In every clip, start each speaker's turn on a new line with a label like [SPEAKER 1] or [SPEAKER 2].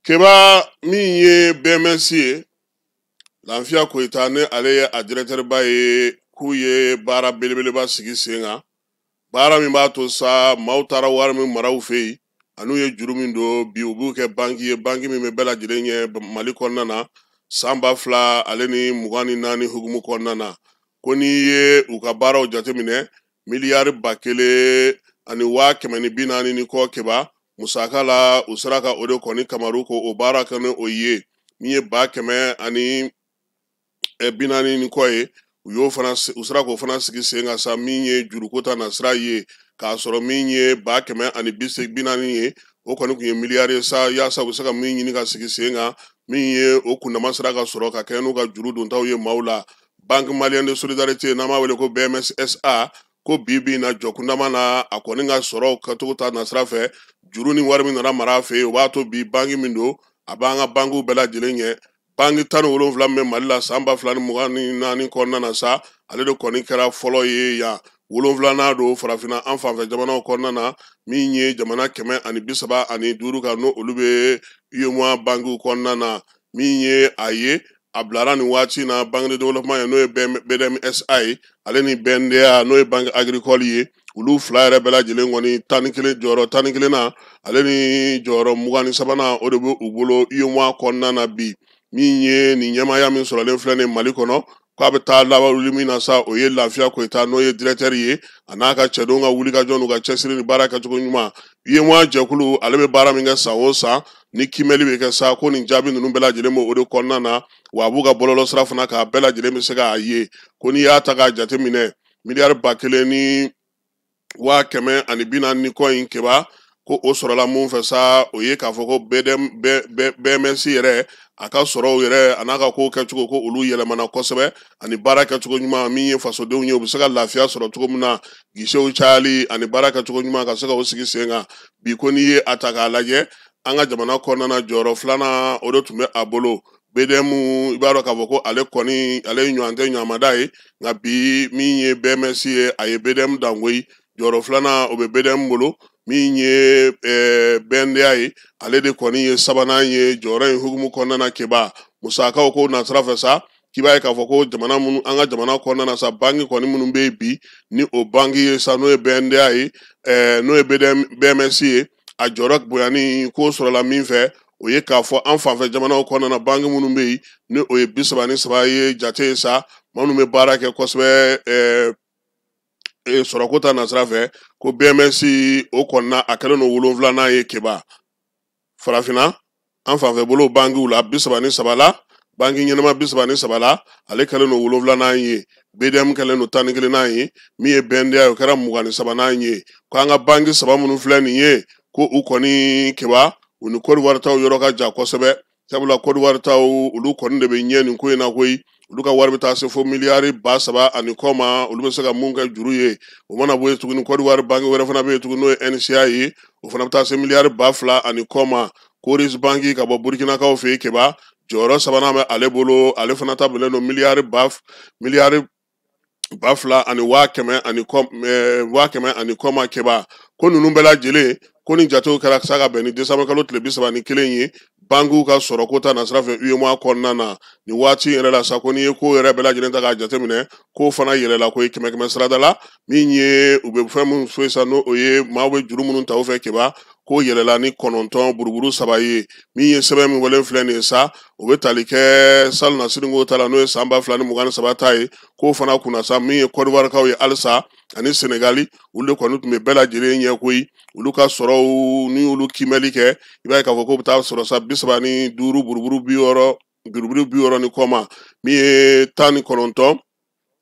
[SPEAKER 1] Keba, min ye BMS ye, Lafiya Koyita ni ale ye a directeur ba ye, k'u ye baara belebeleba sigi sen kan, baara min b'a to sa maaw taara wari min mara u fɛ yen an'u ye juru min don, bi u b'u kɛ banki ye, banki min bɛ bɛɛ lajɛlen ɲɛ Mali kɔnɔna na san 2024 hukumu kɔnɔna na. Ko n'i ye u ka baaraw jateminɛ, miliyari 1140 ni kɔ Keba musaka la, u sera ka o de kɔni kamaru ko o baara kɛ ni o ye, min ye 140 ni kɔ ye, u y'o fana, u sera k'o fana sigi sen kan sa, min ye juruko ta nasira ye, k'a sɔrɔ min ye 180 ye, o kɔni tun ye miliyari ye sa, yaasa u bɛ se ka min ɲini ka sigi sen kan, min ye o kundama sera ka sɔrɔ ka kɛ n'u ka juru dontaw ye maaw la. Banque Malienne de Solidarité, n'an b'a wele ko BMSSA, ko bi bi in na jɔkundama na, a kɔni ka sɔrɔ kɛcogo ta nasira fɛ, juru ni wari min nana mara a fɛ yen, o b'a to bi banki min don, a b'an ka bankiw bɛɛ lajɛlen ɲɛ. Banki 17 min bɛ Mali la san 2024 kɔnɔna na sa, ale de kɔni kɛra fɔlɔ ye yan, 7nan don farafinna an fanfɛ jamanaw kɔnɔna na, min ye jamana 135 kan, n'o olu bɛ UEMOA bankiw kɔnɔna na. Min ye a ye a bilara nin waati na, Banque de développement ye, n'o ye BDMSA ye, ale ni BNDA, n'o ye Banque agricole ye, olu fila yɛrɛ bɛɛ lajɛlen kɔni 11, jɔyɔrɔ 11 na, ale ni jɔyɔrɔ 23nan, o de bɛ u bolo UEMOA kɔnɔna na bi. Min ye nin ɲɛmaaya min sɔrɔlen filɛ nin Mali kɔnɔ, k'a bɛ taa laban wuli min na sa, o ye Lafiya Koyita, n'o ye directeur ye, a n'a ka cɛdenw ka wulikajɔ n'u ka cɛsiri ni baara kɛcogo ɲuman. UEMOA jɛkulu, ale bɛ baara min kɛ san o san ni kiimɛli bɛ kɛ sa, ko nin jaabi ninnu bɛɛ lajɛlen b'o de kɔnɔna na, wa a b'u ka bɔlɔlɔ sira fana k'a bɛɛ lajɛlen bɛ se k'a ye. Ko n'i y'a ta k'a jateminɛ, miliyari 1140 ni kɔ in Keba, ko o sɔrɔla mun fɛ sa, o ye k'a fɔ ko BMS yɛrɛ a ka sɔrɔw yɛrɛ a n'a ka kow kɛcogo, ko olu yɛlɛmana kosɛbɛ, ani baara kɛcogo ɲuman, min ye fasodenw ye u bɛ se ka lafiya sɔrɔ cogo min na, guichetw cayali ani baara kɛcogo ɲuman ka se ka o sigi sen kan. Bi ko n'i ye a ta k'a lajɛ, an ka jamana kɔnɔna na, jɔyɔrɔ filanan o de tun bɛ a bolo. BDM, i b'a dɔn k'a fɔ ko ale kɔni, ale ye ɲɔgɔn tɛ ɲɔgɔnmada ye, nka bi min ye BMS ye, a ye BDM dangoyi, jɔyɔrɔ filanan o bɛ BDM bolo. Min ye BNDA ye, ale de kɔni ye sabanan ye jɔyɔrɔ in hukumu kɔnɔna na. Keba, musakaw ko nasira fɛ sa, k'i b'a ye k'a fɔ ko jamana minnu, an ka jamana kɔnɔna na sa, banki kɔni minnu bɛ yen bi, ni o banki ye sa, n'o ye BNDA ye, n'o ye BDM, BMS ye, a jɔyɔrɔ bonyani k'o sɔrɔla min fɛ, o ye k'a fɔ an fanfɛ jamanaw kɔnɔna na, banki minnu bɛ yen ni o ye 33 ye jate ye sa, minnu bɛ baara kɛ kosɛbɛ sɔrɔko ta nasira fɛ, ko BMS o kɔnɔna a kɛlen don 7nan ye Keba farafinna an fanfɛ bolo bankiw la, 33 la, banki ɲɛnama 33 la, ale kɛlen don 7nan ye. BDM kɛlen don 11nan ye, min ye BNDA ye, o kɛra 23nan ye. Ko an ka banki saba minnu filɛ nin ye, ko u kɔni Keba, u ni Côte d'Ivoire taw yɔrɔ ka jan kosɛbɛ, sabula Côte d'Ivoire taw olu kɔni de bɛ ɲɛ nin ko in na koyi. Olu ka wari bɛ taa se fo miliyari 3000 ani kɔ ma, olu bɛ se ka mun kɛ juru ye. O mana bɔ yen tuguni, Côte d'Ivoire banki wɛrɛ fana bɛ yen tuguni, n'o ye NCA ye, o fana bɛ taa se miliyari 2000 ani kɔ ma. Coris banki ka bɔ Burkinakaw fɛ yen Keba, jɔyɔrɔ sabanan bɛ ale bolo, ale fana ta bɛnnen don miliyari 2100 ani kɔ, 100,000 ani kɔ ma Keba. Ko ninnu bɛɛ lajɛlen, ko ni jatew kɛra sa ka bɛn ni décembre kalo tile 31 ye, bankiw ka sɔrɔko ta nasira fɛ UEMOA kɔnɔna na nin waati yɛrɛ la sa, ko n'i ye ko yɛrɛ bɛɛ lajɛlen ta k'a jateminɛ, k'o fana yɛlɛla ko ye kɛmɛ kɛmɛ sarada la, min ye u bɛ fɛn min fɔ sa, n'o ye maaw bɛ juru minnu ta u fɛ Keba, k'o yɛlɛla ni 9 buruburu 3 ye. Min ye sɛbɛn min walen filɛ nin ye sa, o bɛ tali kɛ salonnasini ta la, n'o ye san 2023 ta ye, k'o fana kunna sa, min ye Côte d'Ivoire kaw ye halisa ani Senegali, olu de kɔni tun bɛ bɛɛ lajɛlen ɲɛ koyi. Olu ka sɔrɔw ni olu kiimɛli kɛ, i b'a ye k'a fɔ k'o bɛ taa sɔrɔ sa 35 buruburu 60, buruburu 60 ni kɔ ma, min ye 19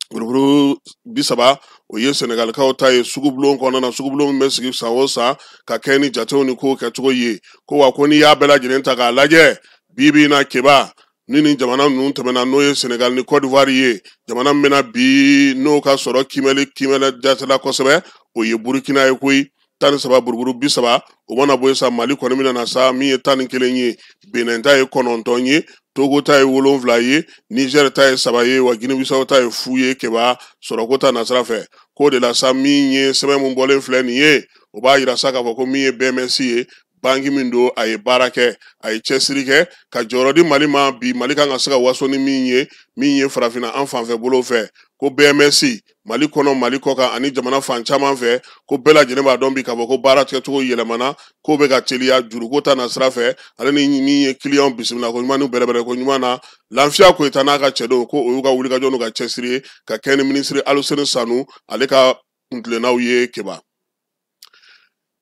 [SPEAKER 1] buruburu 30, o ye Senegalikaw ta ye sugubulon kɔnɔna na, sugubulon min bɛ sigi san o san ka kɛ ni jatew ni kow kɛcogo ye. Ko wa ko n'i y'a bɛɛ lajɛlen ta k'a lajɛ bi bi in na Keba, ni nin jamana ninnu tɛmɛna, n'o ye Senegal ni Côte d'Ivoire ye, jamana min bɛna bi n'o ka sɔrɔ kiimɛli kiimɛli jatela kosɛbɛ, o ye Burukina ye koyi, 13 buruburu 30. O mana bɔ yen sa, Mali kɔni bɛna na sa, min ye 11 ye, Benin ta ye 9 ye, Togo ta ye 7 ye, Niger ta ye 3 ye, wa Guinée-Bissau ta ye fu ye Keba sɔrɔko ta nasira fɛ. K'o de la sa, min ye sɛbɛn min bɔlen filɛ nin ye, o b'a yira sa k'a fɔ ko min ye BMS ye, Banki min don, a ye baara kɛ, a ye cɛsiri kɛ ka jɔyɔrɔ di Mali ma. Bi Mali kan ka se ka waso ni min ye, min ye farafinna an fanfɛ bolo fɛ, ko BMS Mali kɔnɔ, Mali kɔ kan ani jamana fan caman fɛ, ko bɛɛ lajɛlen b'a dɔn bi k'a fɔ ko baara kɛcogo yɛlɛmana, ko bɛ ka teliya juruko ta na sira fɛ, ale ni min ye kiliyanw bisimila ko ɲuman ni bɛrɛbɛrɛ ko ɲuman na. Lafiya Koyita n'a ka cɛdenw, ko o y'u ka wulikajɔ n'u ka cɛsiri ye ka kɛ ni minisiri Aluseni Sanu ale ka kuntilennaw ye. Keba,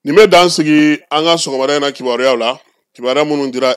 [SPEAKER 1] nin bɛ dan sigi an ka sɔgɔmada in na kibaruyaw la, kibaruya minnu dira.